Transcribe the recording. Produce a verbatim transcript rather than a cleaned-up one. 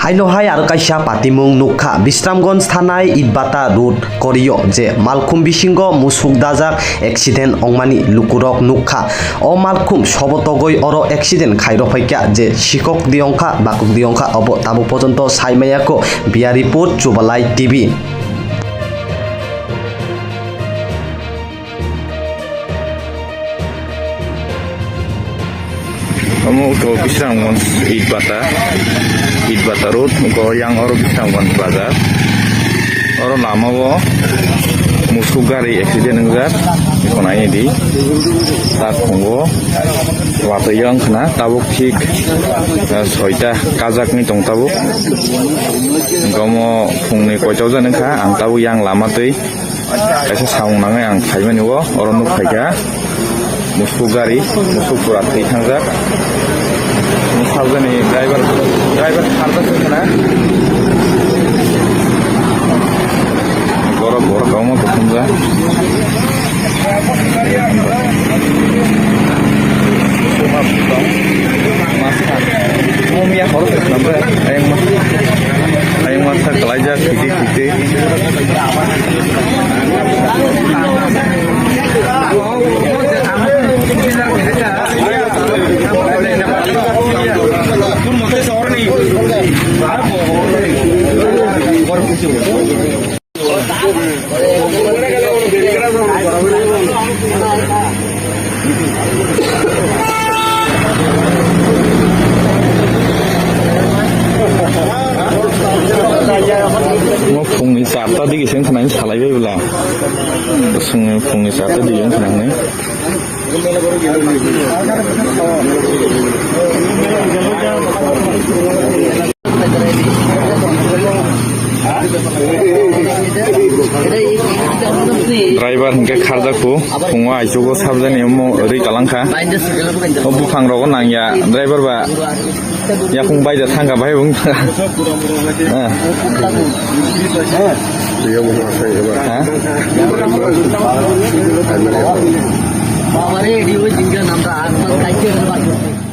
Haino hai aro kaisa patimung nukha, Bisramganj thanai Itbata road korio je malkhum bisingo musuk dajak accident ongmani lukurok nukha. O malkhum sobo togoi oro accident khairok phaikha je sikok di ongkha, bakuk di ongkha, obo tabuk pojonto saimaya ko. Bureau report, Chubalai T V. Omo to Bisramganj Itbata, Itbata road, oko yang oro Bisramganj bazar. Oro lama o musuk gari accident wngjak, eko naini di, tak khungo watwi wng khna, tabuk thik, eh, soita kajakni tong tabuk. Omo phungni koito jan wngkha, ang tabuk yang lama twi kaisa samung nangwi ang phaimani o, oro nuk phaikha musuk gari, musuk pura thwi thangjak. Sabjani driver, driver kharjak wngkhana. Borok, borok kwbangma kuthumjak. Mumya khoro se khna bre, ayang ma, ayang ma sa kalaijak, khiti, khiti. Mo phungni charta digi se wngkha nai salai bai bwla. Phungni, phungni charta digi wngkha nai. Driver hingke kharjakhu, phungo aichugo sabjani omo rwi kalangkha. O buphang rogo nangya driver ba yakung baija thangkha, bahai bo wngkha. Ah. Ha? Babarai, di o jingga namda, asphalt kaitse.